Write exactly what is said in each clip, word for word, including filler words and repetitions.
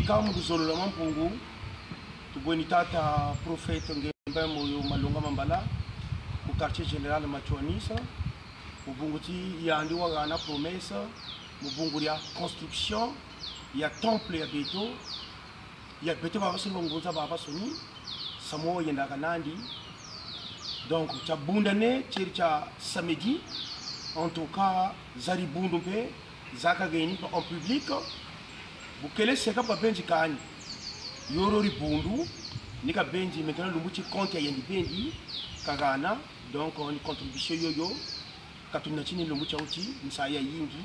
Kamu luzolo lwa Mampungu, tubweni tata Prophète Ngemba ya Moyo Malonga Mambala, ku quartier général Matsouanissa, mu bungu ti yandi wagana promesse, mu bungu dia construction ya temple ya beto, ya beto babasoni, bangunza babasoni, samu yendaka nandi. Donc, tia bundane, tieri tia samedi. En tout cas, za dibundu mpe zakageni mpe en public. Bu kele seka, babenzi kani. Yoro dibundu, ni kabenzi, maintenant lumbu ti compte ya yandi bendi kagana. Donc, ni contribution yoyo katunatini lumbu tia wuti, nsayi yayingi.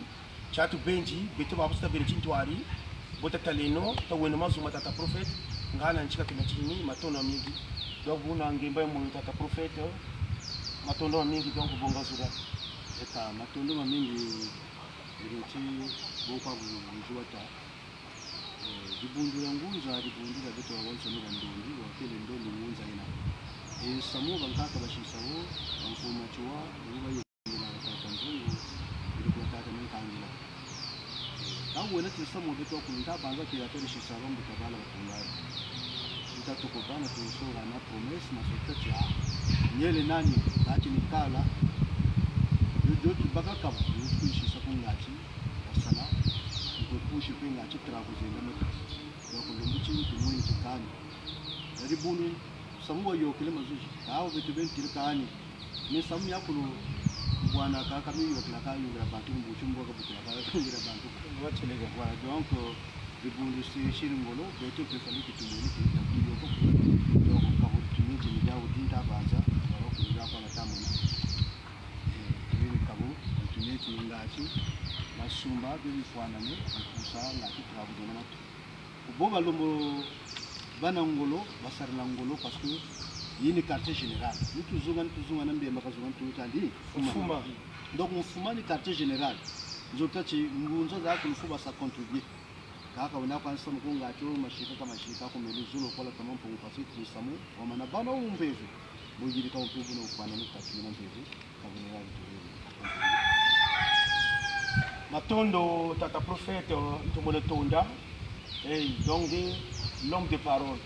Tia tubenzi, beto babasoni tabele tintwari, bo tataleno, taweno mazu ma tata Prophète, ngana nsi katunatini, matondo mamingi. Donc, buna Ngemba ya Moyo tata Prophète, matondo mamingi, donc, bonga zula. Eta, matondo mamingi, ireti, bokwa bu-, bujuwata. Eh, dibundu dia ngunza, dibundu dia beto babansoni bandondi, wakele ndondi ngunza yina. E samu bankaka basisa wo, bamfumu Matsoua, wo bayendela tata Nzungu, bidi kwa tata Minkangila. Eh, ntangu wena ti samu beto akulu nta banza kila tadi sisa bambuta bala bakulu. Nta tuko bana tuso gana promesse, masota tia. Nyele nani, ngati ni kala. Yo, yo tubaka kabu, yo tukuisisa ku ngati, wasala, ni kwe pushi kwe ngati travaux zenda moto. Donc, lumbu ti tumweni ti kani. Yadi bunu, samu wayokele mazuzi. Kawu beto bentiri kani. Mais samu yakulu bwana kaka mi yokela ka yungila bantu, mbuti mboka bukela ka yungila bantu. Wateleka. Voilà, donc, euh, dibundu si, siri ngolo, beto mpe fallait que tumweni ti, ta kuyoko. Donc, kabu tumweni ti, ni diawu dinta banza, alors que ni diawu kwa na tamona. Eh, tumweni kabu, tumweni ti ngati, masumba, bibifwanane, bipusa, ngati travaux zenda moto. Bo balombo bana ngolo, basarila ngolo, parce que yina ni quartier général. Ni tuzunga, ni tuzunga na Mbemba, kazunga ni tuta ndi mfuma. Mfuma. Donc, mfuma ni quartier général. Nzo tati, ngunza za kulu faut ba sa contribuer. Kaka wena kwa nsamu ku ngati, masika ka masika, ku meli zulu kwa la tama Mpungu, parce que ti samu, wamana bana umbevu. Bo yidi ka umbevu na ukwana ni tatu na mbevu. Matondo, tata Prophète, ntomene tonda. Eh, donc, l'homme de parole.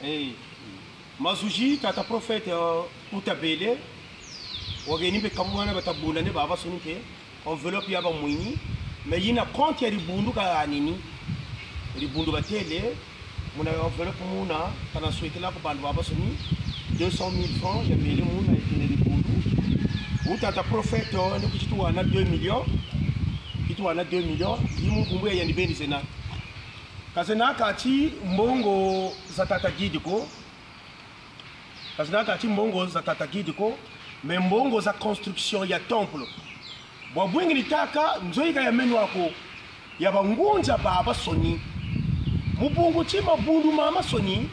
Eh, mazuzi, tata Prophète, euh, uta bele. Wageni mpe kabu wana bata bundane babasoni mpe. Enveloppe ya bamwini, mais yina compte ya dibundu kaganini. Dibundu batele, muna enveloppe muna, kana swekela ku bantu babasoni, deux cent mille francs, ya bele muna, etele dibundu. Wu tata Prophète, euh, ni kuti tuwana deux millions, kuti tuwana deux millions, yi mu nkumbu ya yandi beni zena. Ka zena kati mbongo za tata Guide ko, ka zena kati mbongo za tata Guide ko, mais mbongo za construction ya temple. Bwa bwingi ni taka, nzo yika ya meno ako, ya bangunza babasoni. Mu bungu ti mabundu mamasoni,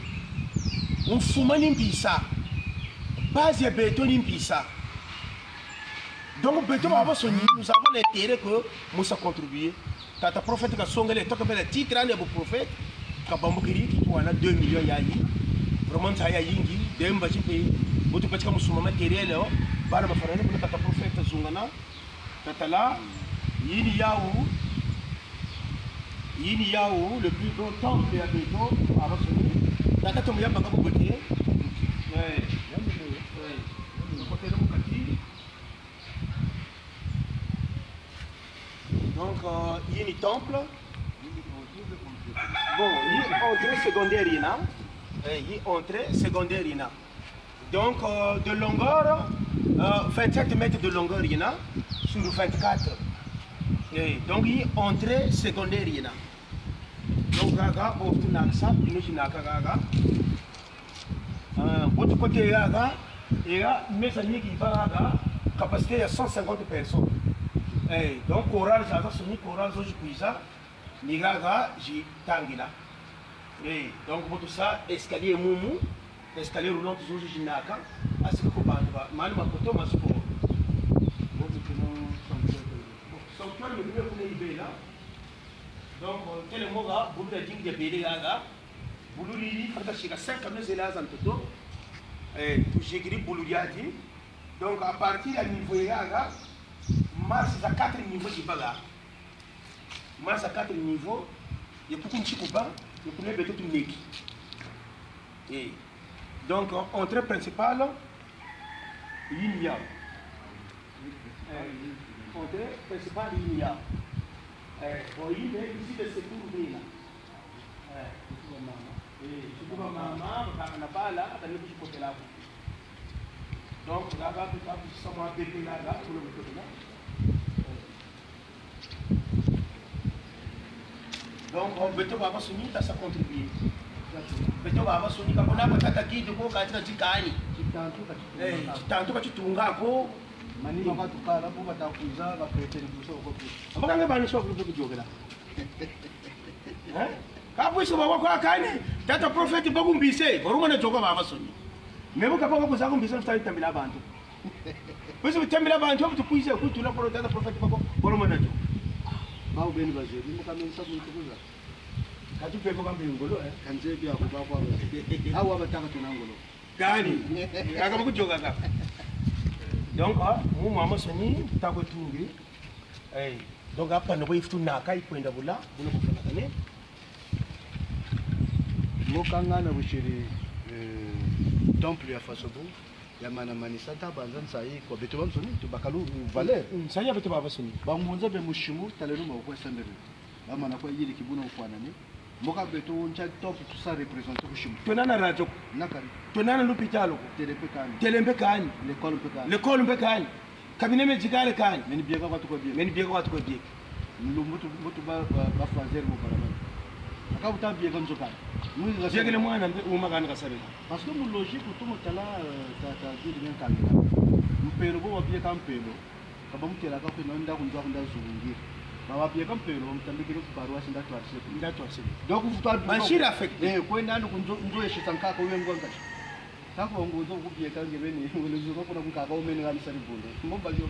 mfuma ni mpisa. Base ya beto ni mpisa. Donc, beto babasoni, nous avons l'intérêt que mu sa contribuer. Tata Prophète kasongele, toka bela titre ane bu Prophète, kabambukidi, tuwana deux millions yayi. Vraiment, nsayi yayingi, demba ti mpe, bu tupatika mu sumba matériel, oh, bana bafwanane, buna tata Prophète zungana, tatala, yina ni yawu, yina ni yawu, le plus grand temple ya beto, babasoni, tata tomo yamba kabu bote. Eh, eh, kote na mu kati. Donc, euh, yina ni temple. Bon, yina entrée secondaire yina. Eh, yina entrée secondaire yina. Donc, euh, de longueur, euh, vingt-sept mètres de longueur yina, sur vingt-quatre. Eh, donc, yina entrée secondaire yina. Donc, gaga, bon, tu n'as que ça, nous, tu n'as que gaga. Euh, bu tukote gaga, et là, mais ça n'est pas gaga, capacité ya cent cinquante personnes. Eh, donc, chorale, ça, ça, c'est une chorale, ça, je puis ça, ni gaga, j'ai tangila. Eh, donc, bu tusa escalier mumu, escalier roulant, tu zozo zinaka, asiko bantu ba, mani makoto, masuko. Bon, c'est une sanctuaire. Sanctuaire, mais bien, vous l'avez là. Donc, euh, tel est mort, là, vous l'avez dit, il y a bébé là, là. Bulu didi, fata sika cinq camions zela za ntoto. Eh, tuzikidi bulu diadi. Donc, à partir ya niveau ya ga, marche za quatre niveaux zibaka. Marche za quatre niveaux. Ye kuku nsi kuba, ye kuna beto tuneki. Eh. Donc, entrée principale, yina yawu. Eh, entrée principale, yina yawu. Eh, bon, yina, ici de secours, là. Eh, surtout ba mama. Eh, surtout ba mama, ba kaka na bala, ba niki kotela ko. Donc, là, là, là, ça m'a dépêché là, là, pour le côté là. Donc, oh, beto baba suni ta sa contribuer. Beto baba suni ka kuna ba tata kidi ko ka tika tikani. Kitantu ka Eh, kitunga. Kitantu ka kitunga ko. Manima ka tukala, bo bata kwiza, ba prêter ni kuso ko. Amaka nge bani so ko kujokela. Eh? Ka bwisi baba kwa kani, tata prophète bakumbise, baruma na joka baba suni. Mebo kapa ko kuza kumbise, mfutani tambila bantu. Bwisi bitambila bantu, bu tukwiza kutula kwa tata prophète bako, baruma na joka. Bawu beni bazebi, mbo ka menisa muntu kuza. Ka tupeko kambe ngolo, eh? Ka nzebi ako bakwa. Awa bataka tuna ngolo. Kani, aka bakujoka ka. Donc, ah, mu mama soni, tako tungi. Eh, donc, apa no ifutu naka, ikwenda bula, bula kufana kane. Mbo ka ngana bushiri, eh, temple ya Fasobu, ya mana manisa ta banza nsayi kwa beto bansoni, tubakala valeur. Mm, nsayi ya beto baba soni. Bangunza be mushimu, talenu ma kwa sambiri. Ba mana kwa yiri kibuna ufwanani. Mbo ka beto ncha top tu sa représenter ku shimu. Twena na radio. Na kani. Twena na lupitalu ko. Télé mpe kani. Télé mpe kani. L'école mpe kani. L'école mpe kani. Cabinet médical kani. Meni bieka kwa tukwa bieka. Meni bieka kwa tukwa bieka. Mulu mutu, mutu ba, ba, ba fazer mu barabara. Aka buta bieka nzo kani. Mwi ga bieka le mwana mpe uma kani kasabela. Parce que mu logique tu mu tala, euh, ta, ta, dire bien kani. Mpelo bo wa bieka mpelo. Ka bamutelaka ko, nda kunzwa kunda zungi. Ba babieka mpelo, bamutambikile ku paroisse nda twarse. Nda twarse. Donc, vous êtes manchir affecté. Eh, kwenda ndo kunzo, nzo eshisa nkaka wengwa nkashi. Sako ngo zo kubieka nge beni, wele zuka kuna nkaka omene ga misari bundu. Mbo ba yo,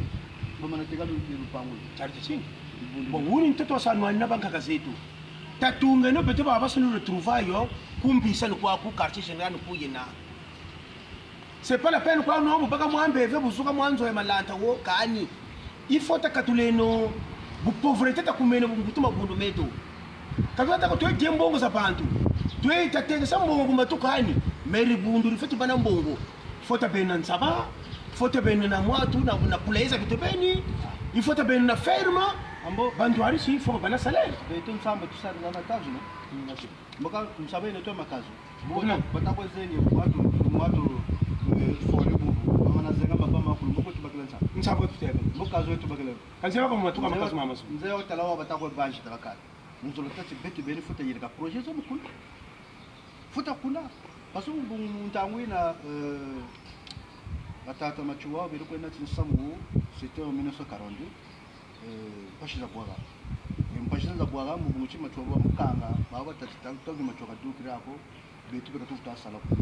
ba mana teka lu, lu pangu. Charge chini. Bundu. Bon, wuni ntoto sa nwana bankaka zeto. Tatungeno beto baba sunu retrouver yo, kumbisa ni kwa ku quartier général ni kuyena. C'est pas la peine kwa no, bu baka mwa mpeve, bu zuka mwa nzo ya malanta wo, kani. Il faut ta katuleno, bu pauvreté ta kumene, bu mbutu mabundu meto. Katula ta ko twe dia mbongo za bantu. Twe ta tengesa mbongo ku matu kani. Mais dibundu difweti bana mbongo. Faut ta bena nsaba, faut ta bena na mwatu, na, na kuleza bitu beni. Il faut ta bena na ferme. Ambo. Bantu ari si, faut bana salaire. Beto nsamba tusari na makazu, no? Mm, merci. Mbo ka nsaba ina twa makazu. Mbo kuna. Bata kwa zeni, mwatu, mwatu, eh, fore bubu. Mama na zenga baba makulu, mbo ko tubakila nsaba. Nsaba tuteka. Mbo kazu tubakila. Kansi bako matuka makazu mama su. Nze wa tala wa bata kwa banji tala kala. Nzolo tati beto beni faut ta yirika projet zo mu kuna. Faut ta kuna. Parce que bu ntangu ina, euh, ba tata Matsoua beri kwenda ti nsamu, c'était en mille neuf cent quarante-deux. Eh, mpasi za bwaka. Eh, mpasi za bwaka, mu bungu ti Matsoua bamukanga, baba tati tangu, tangu Matsoua kadukila ko, beto beka tukuta sala ko.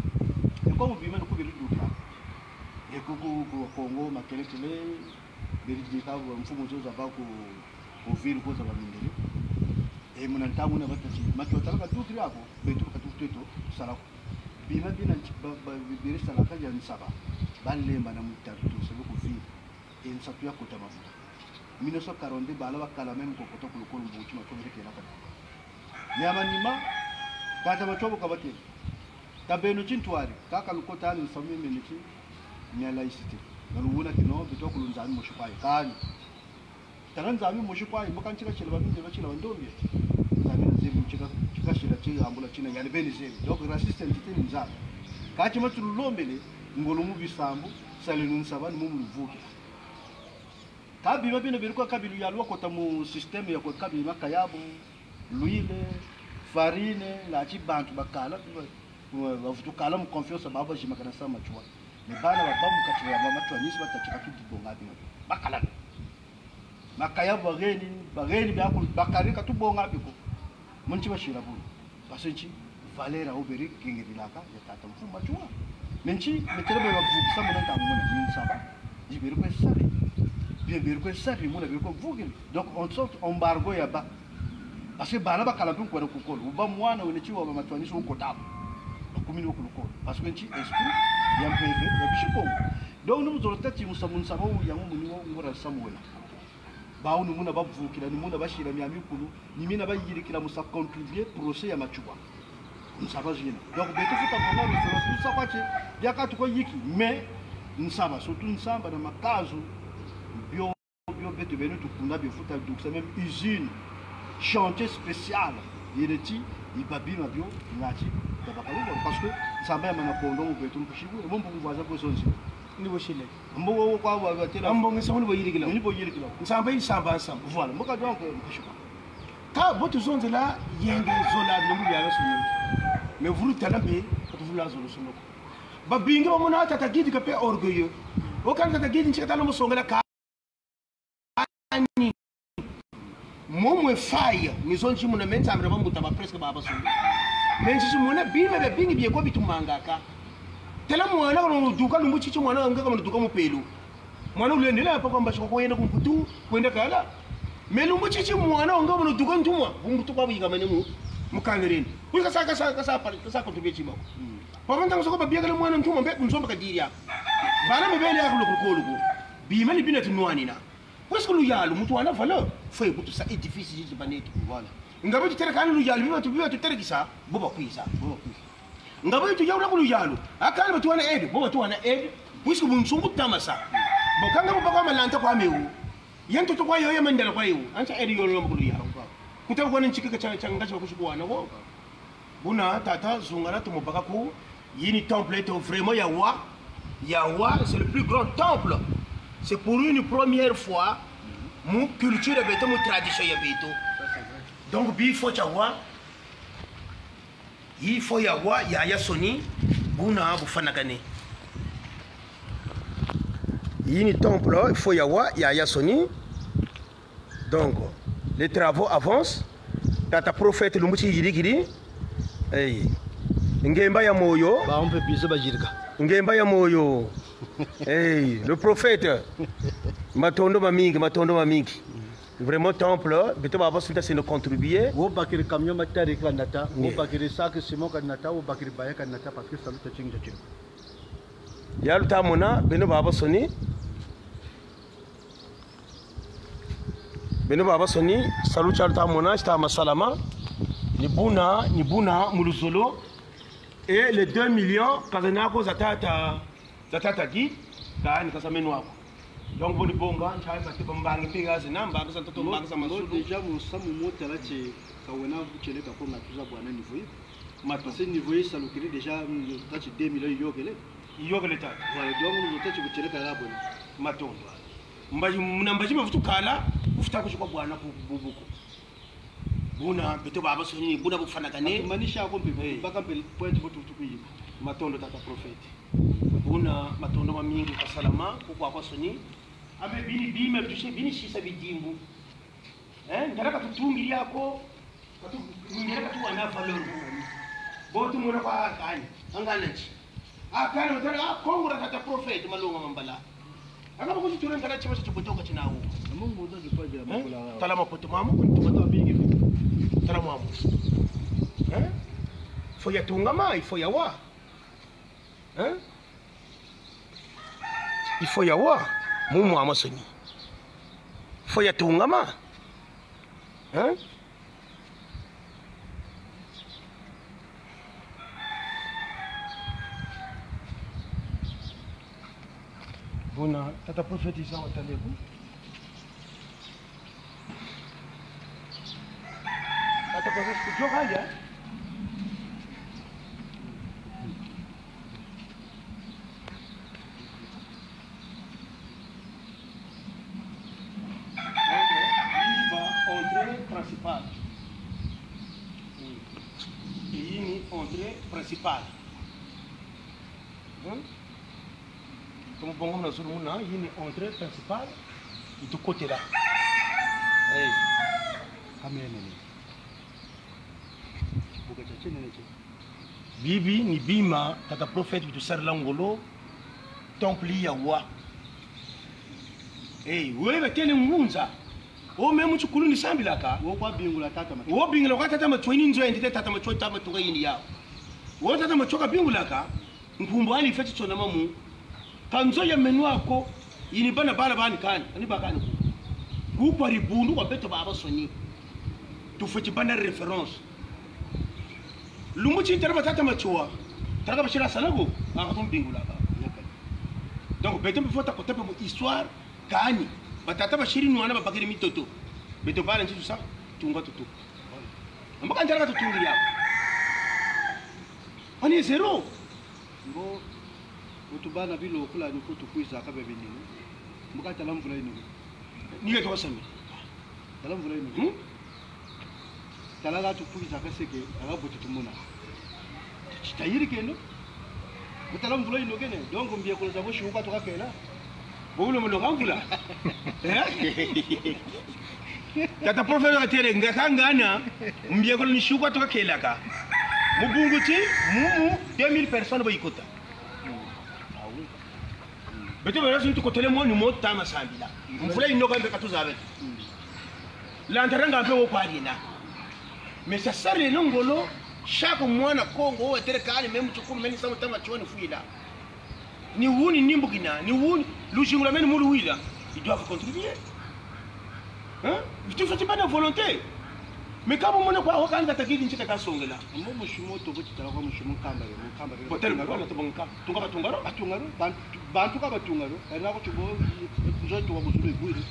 E kwa mu bima ni ku beri dukila. E ku, ku, ku Kongo, Makelekele, beri dika, mfumu zo zaba ku, ku ville ko zaba mindele. E muna ntangu na batati, Matsoua tala kadukila ko, beto beka tukuta sala ko. Bima bina nti-, ba, ba, beri sala ka ya nsaba. Balemba na mutatu, sabe ku ville. E nsatu ya kota mafuta. Mille neuf cent quarante-deux, bala bakala même ko kota ku lukolo mbuti Matsoua kela kata. Mais a manima, tata Matsoua bu kabate. Tabeno ti ntwari, kaka lukota ni famille mene ti, mia laïcité. Na luwuna kino, beto kulu Nzambi mosi kwa ye. Kani. Tala Nzambi mosi kwa ye, mbo ka nti kasila ba mingi, basila bandombe. Nzambi na zebi, nti ka, nti kasila ti, ambula tina, yani beni zebi. Donc, raciste, nti te ni Nzambi. Kati matu lulombele, ngolo mu bisambu, salenu nsaba, ni mu mu luvuki. Ka bima bina beri kwa kabilu ya lwa kota mu système ya kwa kabi makayabu, l'huile, farine, la ti bantu bakala, ba, ba, bavutukala mu confiance baba zimakana sa Matsoua. Mais bana ba bamu kati ya mama Matsoua nisi batati ka tudibonga bina. Bakala. Makayabu bageni, bageni bia ku, bakari ka tubonga biko. Mu nti basila buna. Parce que nti valeur au beri kenge bilaka ya tata mfumu Matsoua. Mais nti, metele bwe bavukisa muna ntangu muna, ni nsaba. Di beri kwe sari. Bien beri kwe sari, muna beri kwe vukila. Donc, en sorte, embargo ya ba. Parce que bana bakala mpe kwenda ku lukolo. Uba mwana wene ti wa ba Matsoua nisi wo kota ko. Bakumini wo ku lukolo. Parce que nti esprit ya mpeve, ya bisi Kongo. Donc, ni mu zolo tati musamu nsaba wu ya mu muni wo ngora samu wena. Bawu ni muna bavukila, ni muna basila miami kulu, ni mina bayidikila mu sa contribuer procès ya Matsoua. Nsamba zina. Donc, beto futa vraiment resonance, tout ça kwa ti, biaka tukwa yiki, mais nsamba, surtout nsamba na makazu, bio, bio beto beno tukunda bio futa dukisa même usine, chantier spécial, yele ti, ibabima bio, ngati, tabakala, parce que nsamba ya mana kondo mu beto mpushi bu, e mo mbu kuvaza kwa zonzi. Ni bo sile. Mbo wo kwa wa, wa tela. Mbo ngi sa muni bo yirikila. Ni bo yirikila. Nsamba yi nsamba nsamba. Voilà, mbo ka donc, mpushi kwa. Ka bo tuzonzela yenge zola lumbu biabia sunu. Mais vulu tala mpe, ka tuvula zolo sunu ko. Babingi bamona tata Guide ka mpe orgueilleux. O kani tata Guide nsi katala musongela kani. Momo e faya, ni zo nsi muna me nsambila bambuta ba presque babasongele. Mais nsi muna bima biabingi bieko bitumangaka. Tala mwana kono duka lumbu titi mwana nga kono duka mu pelo. Mwana ulendela pa kwa mbazi ko kwenda ku Mputu, kwenda kala. Mais lumbu titi mwana nga kono duka ntumwa, ku Mputu kwa buyika mane mu, mu kangereni. Kuyi kasa, kasa, kasa, kasa contribuer tima ko. Papa ntangu soko babiakala mwana ntumwa, mbe ku Nzomba kadiri ya. Bana mbe bele ya ku lukulu ko. Bima ni bina tunwanina. Parce que luyalu, muntu wana valeur, faut que tu sa édifice ici, pas net. Voilà. Nga beto tuterekani luyalu, biba tu, biba tuterekisa, bo bakwiza. Bo bakwiza. Nga beto tuyaula ku luyalu, akana beto wana aide, bo beto wana aide, puisque bunsungu tamasa. Bo kanga bo bakwa malanta kwa meu. Ye ntoto kwa yo, ye mandala kwa yo. Ansa aide yo lomba ku luyalu. Kuta kwa nchiki ka cha, cha ngazi wa kushikuwa na wo. Buna tata zungana tumubaka ku, yini temple eto vraiment ya wa, ya wa, c'est le plus grand temple. C'est pour une première fois, mu culture ya beto, mu tradition ya beto. Donc, bi faut ya wa, il faut ya wa, ya ya soni, buna bufanakane. Yini temple, il faut ya wa, ya ya soni. Donc, les travaux avancent. Tata prophète lumbu ti yirikiri. Hey. Ngemba ya moyo. Ba on peut biso bajirika. Ngemba ya moyo. Hey, le prophète. Matondo mamingi, matondo mamingi. Vraiment temple, beto baba sunta sino contribuer. Wo bakiri camion matari kanata, wo bakiri sac ciment kanata, wo bakiri baya kanata, parce que salu ta chingi ta chingi. Ya luta mona, beno baba soni. Beno baba soni, salu cha luta mona, chita masalama. Ni buna, ni buna, mu luzolo. Et les deux millions, kazana ko za tata, za tata Guy, ka ni kasa meno ako. Donc, boni bonga, nchai mate bambangi pinga zina, mbangi za ntoto, mbangi za masulu. Déjà, mu samu mo tala ti, ka wena buchele ka ko nga tuza bwana niveau yi. Mato. Parce que niveau yi salukiri déjà, mm, tati deux millions yokele. Yokele tata. Voilà, donc, nous, tati buchele ka la bwana. Matondo. Mbazi, muna mbazi mavutu kala, ufuta kushikwa bwana ku bubuku. Buna, beto baba soni, buna bufanakane. Manisha ko mpe, eh, baka mpe, point bo tutu kuyi. Matondo tata prophète. Buna, matondo mamingi kasalama, kukwa kwa soni. Abe bini bima, tusi, bini sisa bidimbu. Eh, ndala ka tutungiri ako, ka tu, ndala ka tuwana valeur. Bo tumona kwa kani, angana nchi. Akana mutala, ah, Kongo dia tata prophète, malonga mambala. Aka bakuzi tura nkala chima cha chipotoka chinawo. Amungu uza jikwa jila, eh? Makula. Tala mapoto mamu, kuntu mato abingi. Tala mamu. Eh? Faut ya tungama, il faut ya wa. Eh? Il faut ya wa. Mumu amasoni. Faut ya tungama. Hein? Buna, tata prophète Isa wa talebu. Tata prophète kujoka ya. Donc, yini ba entrée principale. Hmm. Et yini entrée principale. Hmm? Comme bongo na zulu muna, yini entrée principale, itukotela. Hey. Kamene. Buka cha chenene che. Bibi ni bima, tata prophète, bitusarila ngolo, temple ya wa. Eh, wewe tene ngunza. O me mu chikulu ni sambilaka. Wo kwa bingula tata Matsoua. Wo bingula kwa tata Matsoua, ni nzo yandi te tata Matsoua, tata Matsoua yini ya. Wo tata Matsoua kabingulaka, nkumbu ani feti tsona mamu. Ka nzo ya meno ako, yini bana bala bani kani, ani bakani ku. Kuku wa dibundu kwa beto babasoni. Tufweti banda référence. Lumbu ti tala batata Matsoua, tala ka basila sala ko, aka tumbingula ka. Donc, beto mpe faut ta kota mpe mu histoire, kani. Batata basidi nwana babakidi mitoto. Beto bala nti tusa, tunga tutu. Mboka ntala ka tutungidi ya. On est zéro. Ngo, utu bana bilo kula ni kutu kwiza ka bebe nini. Mboka tala mvula inu. Ni ke tuka sami. Tala mvula inu. Hmm? Tala ka tukwiza ka seke, tala bote tumona. Tutayiri keno. Mbo tala mvula inu kene. Donc, mbiekolo za bo si uka tuka kela. Bo ulo mulo ka mvula. Eh? Tata professeur atele, nga kangana, mbiekolo ni si uka tuka kela ka. Mu bungu ti, mumu, deux mille personnes bo ikota. Beto bela si tukotele mo ni mo tama sambila. Mvula inoka mpe ka tuzabe. Lantaranga mpe wo kwa diena. Mais ça sert le ngolo, chaque mwana Kongo, wo tele kani, même tukulu, même samu tama choni fwila. Ni wuni ni mbukina, ni wuni, luzingu lwa meni mu luwila. Ils doivent contribuer. Hein? Tout ça, c'est pas de volonté. Mais quand vous monez quoi, on va takidi nchita kasongela. Mo mushimo to ko titala kwa mushimo nkamba yo, nkamba yo. Botel, kwa na to bonka. Tunga batunga ro? Batunga ro, bantu, bantu ka batunga ro. Ena ko tubo, nzo to wa muzulu ibwiri.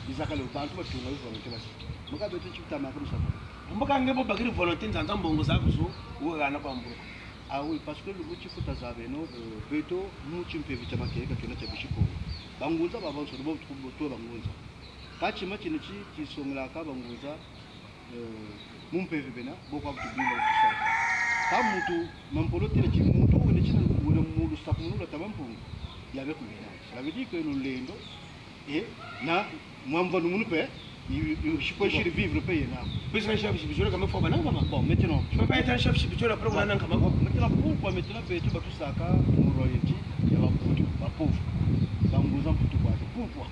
Izakale, bantu batunga ro, volonté basi. Mboka beto titama ka musaka. Mboka nge bo bakiri volonté, nzanza mbongo za kusu, uwe gana kwa mbuka. Ah oui, parce que le muti futa za beno, euh, beto, muti mpeve tia makele ka kiona tia bisi Kongo. Bangunza ba banso, bo tukubo to bangunza. Ka tima tini ti, tisongela ka bangunza, euh, mu mpeve bena, bo kwa kutubinga kutusa. Ka muntu, mampolo tele ti muntu, wene tina, wene mu lusakumunu lwa taba mpungu. Ya be kumina. Cela veut dire que lulendo, eh, na, mwa mvanu munu mpe, i, i, je peux vivre mpe yena. Puis un chef spirituel, quand même, faut pas n'ankama. Bon, maintenant. Tu peux pas être un chef spirituel après, on a n'ankama. Bon, maintenant, pourquoi maintenant, beto batusaka mu royauté, ya ba Mputu, ba pauvres. Bangunza Mputu kwa, pourquoi?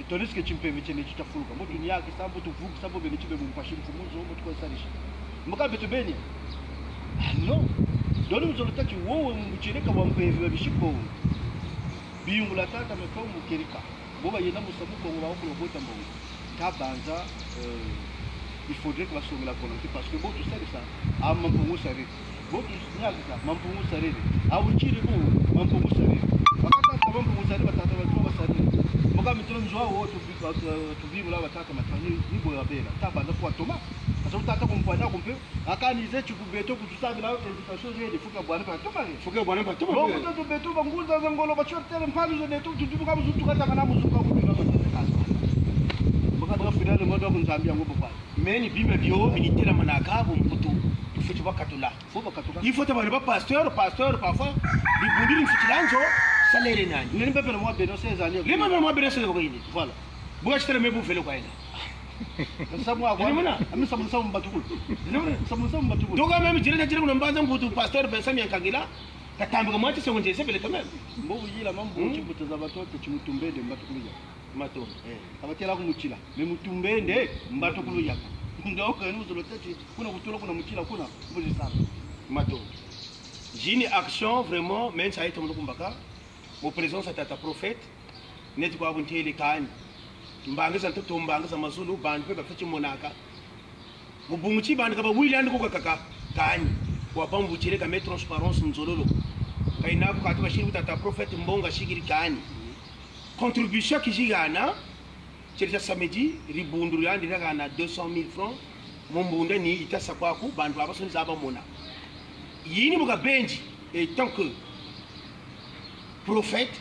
Et tandis que timpeve tiena ti tafuluka. Mbo tuniakisa, mbo tuvukisa, mbo beni tibe mu mpasi mfumu zo, mbo tukwe sarisi. Mboka beto beni. Ah non. Donc, mu zolo tâ ti wowo mu buchele ka wa mpeve wa bisi Kongo. Biyungula tata Matomu Kerika. Bo bayenda mu samu Kongo ba kulo bota mbongo. Ka banza, euh, il faudrait que basongela volonté parce que bo tusarisa, ah, mampungu sariri. Bo tuniakisa, mampungu sariri. Ah, uchiri ku, mampungu sariri. Bakata sa mampungu sariri, batata ba tuba sariri. Mboka mitolo nzwa wo, tubi-, euh, tubimula batata Matomu, ni, ni bo ya bela. Ka banza kwa toma. Parce que tata kumpwana kumpe, akanize ti ku beto kutusabila invitation zedi, fuka bwana pa toma. Fuka bwana pa toma. Bon, kutoto beto bangunza za ngolo, ba shortele mpanu zo neto, tutubu ka muzutu kata kana muzutu ka kutuka kwa tata kasa. Mboka, mboka final, moto ku Nzambi yango bokwa. Mais ni bima bio, militaire manaka, bo Mputu, tufweti bakatula. Faut bakatula. Il faut tabaha ba pasteur, pasteur, parfois, dibundu di mfutila nzo, salaire nani? Nini bebe na mwa beno seize ans. Lima na mwa beno seize ans, voilà. Buga chitala mebu velo kwa yena. Nsamu wa kwa. Nini muna? Ami nsamu, nsamu mbatukulu. Nini muna? Nsamu, nsamu mbatukulu. Donc, même, jira, jira, kuna mbanza mbutu pasteur Vincent Miankangila, katambika mwati se unje se bele quand même. Mbo buyila mambu, hmm? Chimbuta za bato, te chimutumbende mbatukulu ya. Matondo. Eh, abatela kumutila. Mais mutumbende mbatukulu ya. Donc, nous, le tête, kuna kutula, kuna mutila, kuna, mbuzi sana. Matondo. Zini action, vraiment, mais ça a été mon kumbaka. Mu présence ya tata prophète, neti kwa buntele kani. Mbangi za ntoto, mbangi za mazulu, bantu mpe bafweti monaka. Mu bungu ti bantu ka bawila andi ko kakaka, kani. Kwa bambu tiele kame transparence nzololo. Ka ina ko kati basiri tata prophète mbongo asikiri kani. Contribution kizigana, tiele tia samedi, dibundu diandi diagana deux cent mille francs, mu mbunda ni ita sa kwaku, bantu babasoni za bamona. Yini bu kabenzi, en tant que prophète,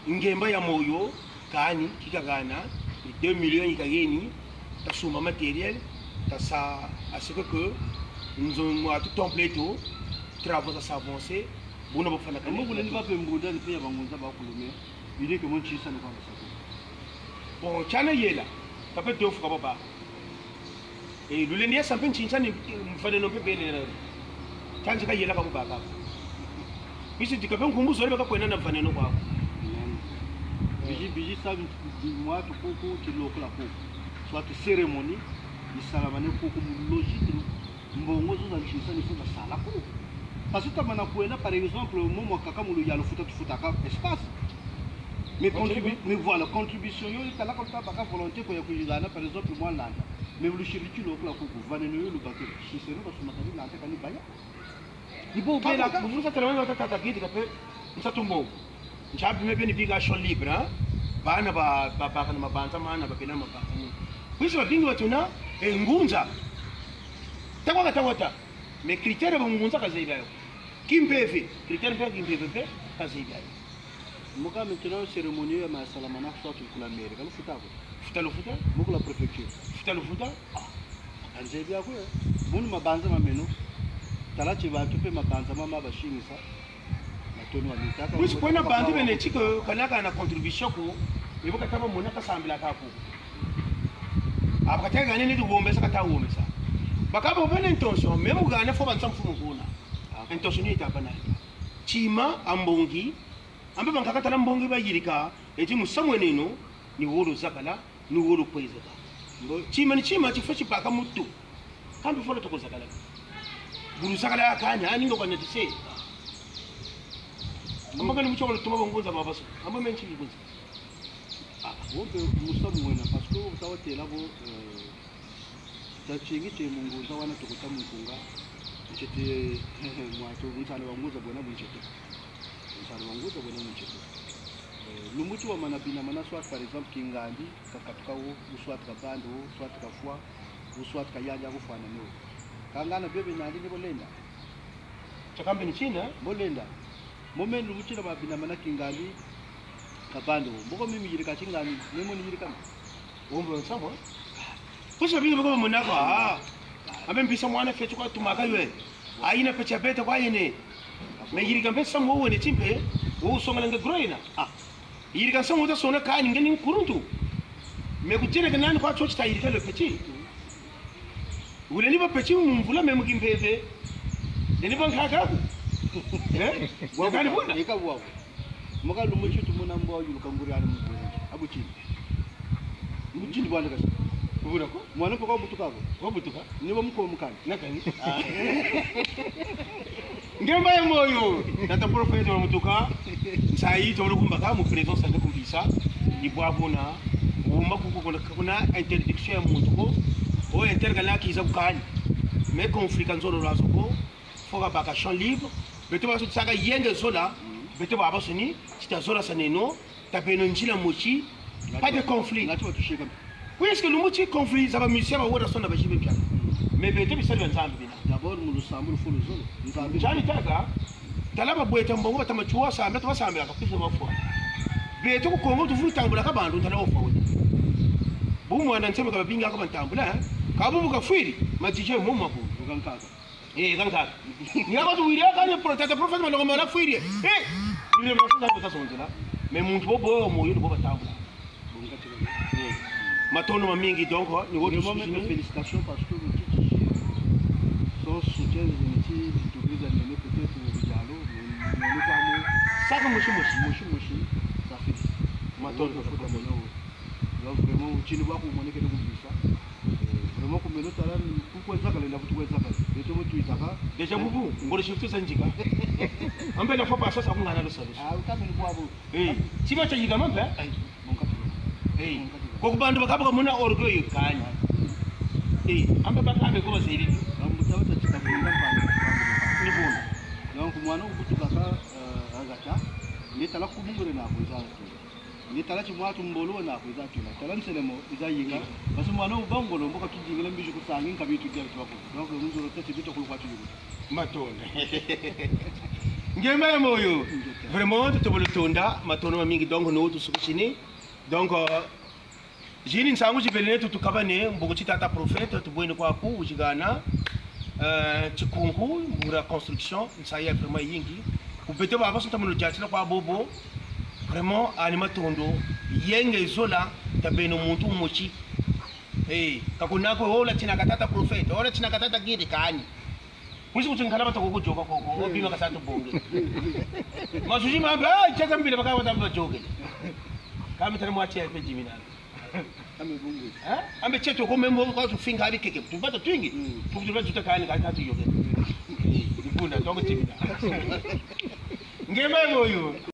ngemba ya moyo, kani, kikagana, deux millions ikageni, tasumba matériel, tasa, à ce que, que nzo mwatu temple eto, travaux za s'avancer, buna bafana kani. Ambu kule ni bape mbunda ni pe ya bangunza bakulume, idée que mon chisa ni kwa basatu. Bon, tiana yela, kape deux fois kababa. Eh, lulendi yasa mpe nchinsa ni, eh, mvaneno mpe bele na. Tanzi ka yela ka kubaka. Bisi dika mpe nkumbu zole baka kwenda na mvaneno kwa. Biji, biji sa bi-, bi-, mwatu kuku, tiloko la kuku. Soit cérémonie, isalamane kuku mu logique, mbongo zo za nchinsa ni futa sala kuku. Parce que tamana kwenda, par exemple, momo kaka mu luyalu futa tufutaka espace. Mais contribu-, mais voilà, contribution yo, tala comme ça, baka volonté ko ya kuyilana, par exemple, moi landa. Mais vous le chiriki lo kula kuku, vaneno yo lubakila. Si c'est nous, parce que makali landa kani baya. Ni bo bela, bu musa tala wanga tata kiti kape, nsa tumbo. Nchabi me beni biga champ libre, hein? Bana ba, ba, ba kana mabanza mana, ba bena mabanza mana. Kwisi babingi batuna, e ngunza. Tawaka, tawata. Mais critère ba ngunza kazebi yo. Kimpeve, critère mpe kimpeve mpe kazebi yo. Mu ka maintenant cérémonie ya masalamana soit kula mairie, ka lufuta ko? Futa lufuta? Mu kula préfecture. Futa lufuta? Ah, ka nzebi yo ko, eh. Munu mabanza ma meno. Tala ti bantu mpe mabanza mama basingisa. Matondo ma mitaka. Kwisi kwena bantu bene ti ko kanaka na contribution ko, e bo kata bamona kasambilaka ko. Aba kata gana neti wombesa kata wombesa. Bakabo bene intention, même gana faut bansa mfumu kuna. Ah. Intention ni taba na. Tima a mbongi, ambe bankaka tala mbongi bayidika, e ti musamu weneno, ni wo luzakala, ni wo lukwizika. Mbo-, tima ni tima ti faut ti baka mutu. Kambi faut toko zakala. Bu luzakala kani, ani ndo kana tise. Amba kani mucho kwa tuma bangunza babasu. Amba menchi ngunza. Ah, wo mpe musamu wena, parce que utawa tela bo, eh, tatingi te mu ngunza wana toko ta mu nkunga. Ntete, mwatu, nsana wa ngunza bwena bu ntete. Nsana wa ngunza bwena bu ntete. Eh, lumbu ti wamana binamana soit, par exemple, kingandi, kakatuka wo, ou soit kabanda wo, soit kafwa, ou soit kayandi akufwana no. Kangana bebe nandi ni bo lenda. Chakambe ni china? Bo lenda. Mo meno lumbu tina babinamana kingandi, kabanda wo. Mboko mimi yirika kingandi, memo ni yirika. Ombo nsamo? Kusa bingi biko mona kwa. Ah. Ambe mpisa mwana feti kwa tumaka ywe. Ayina pecha beta kwa yene. Me yirika mpe samu wene ti mpe, wo usongela nge gro yina. Ah. Yirika samu uta sona kani nge ni nkuluntu. Me kujere ke nani kwa chochi ta yirika le petit. Wule ni ba petit mu mvula me mu kimpeve. Ni ba nkaka. Eh? Wakani bona? Eka wawo. Maka lumbu ti tumona mbo yuluka nguri ana mu mvula. Abu chini. Mutini bwana kasi. Kubura ko? Mwana mpaka wabutuka ko. Wabutuka? Ni ba muko mukani. Nakani? Ah. Ngemba ya moyo. Tata prophète wa mutuka. Nsayi tolo kumbaka mu présence ande kumbisa. Ni bwa kuna. Wumba kuku kuna, kuna interdiction ya muntu ko. O inter kana kiza kukani. Mais conflit ka nzololo azo ko. Faut kabaka champ libre. Beto basu saka yenge zola. Beto babasu ni, ti ta zola saneno. Ta beno nzila mosi, pas de conflit. Ngati watushika. Oui, est-ce que lumbu ti conflit za ba musiciens ba wera sonda ba jibe mpiaka? Mais beto bisalu bia Nzambi bina. D'abord, mu lusambulu faut luzolo. Nzambi. Njani taka, tala babweta mbongo bata matsua sambila, twa sambila ka kuzo mafwa. Beto ku Kongo tuvulu tambula ka bantu, ntala ofwa wena. Bu mwana nseme ka babingi ako bantambula, eh? Ka bu bu kafwiri, ma D J mo mabu. Ukankaka. Eh, kankaka. Ni aba tuwiri, aka ni pro-, tata prophète malonga mana fwiri. Eh, ni le mafuna ko tasonzela. Mais muntu bobo moyo ni bobo tambula. Eh, matondo mamingi, donc, ni wo vraiment, tusukisi. Félicitations parce que vous dites son soutien, vous dites, vous dites, peut-être, au dialogue, mais, mais, mais, saka mosi mosi. Mosi mosi, ça fait. Matondo, donc, faut matondo. Donc, vraiment, utini bwaku umonekene kumbisa. Eh, vraiment, ku meno tala, ku kwenzakala, nda kutu kwenzakala. Beto mo tuitaka. Déjà, bubu, ngolo shiftu sa njika. Ambe na fapa sasa kungana lo salusi. Ah, uta mu kwabo. Eh, tima cha yika mambe? Ai, mon katu. Eh, mon katu. Kwa kubandu bakaba kamuna orgueil kani. Eh, ambe bakabe ko bazeli. Bambu taba ta chita kunda mpa. Ni bona. Donc, mwana ukutuka ka, eh, agata. Ni tala kubungure na kuzala. Ni tala ti mwatu mbolo na kwiza tula. Tala nsele mo, iza yinga. Yinga. Parce que mwana uba ngolo, mbo ka tudingila mbizi kusangi, nkabi tudia tuwa ko. Donc, mu nzolo tete bito kulu kwa tuyukuta. Matondo. Ngemba ya moyo. Ngeta. Vraiment, tutobolo tonda, matondo mamingi, donc, no tusukisini. Donc, euh, zini nsangu zibele neto tukabane, mbuku ti tata prophète, tubwene kwaku, uzigana, euh, tikunku, mbura construction, nsayi ya vraiment yingi. Ku beto babasu nta mono diatila kwa bobo, vraiment, ani matondo, yenge zola, ta beno muntu mosi. Eh, ka kuna ko, ola tina ka tata prophète, ola tina ka tata guide kani. Kusi kuti nkala bata koko joka koko, obima kasatu bonge. Masuzi mambe, ah, chaka mbila baka bata mba joke. Kami tana mwa tia pe jimina. Ame bungu. Eh? Ambe cheto ko membo kwa tufinga abi keke. Tubata twingi. Mm. Tukutu bata tutakani ka tatu yoke. Mm. Eh, dibuna, tongo jimina. Ngemba ya moyo.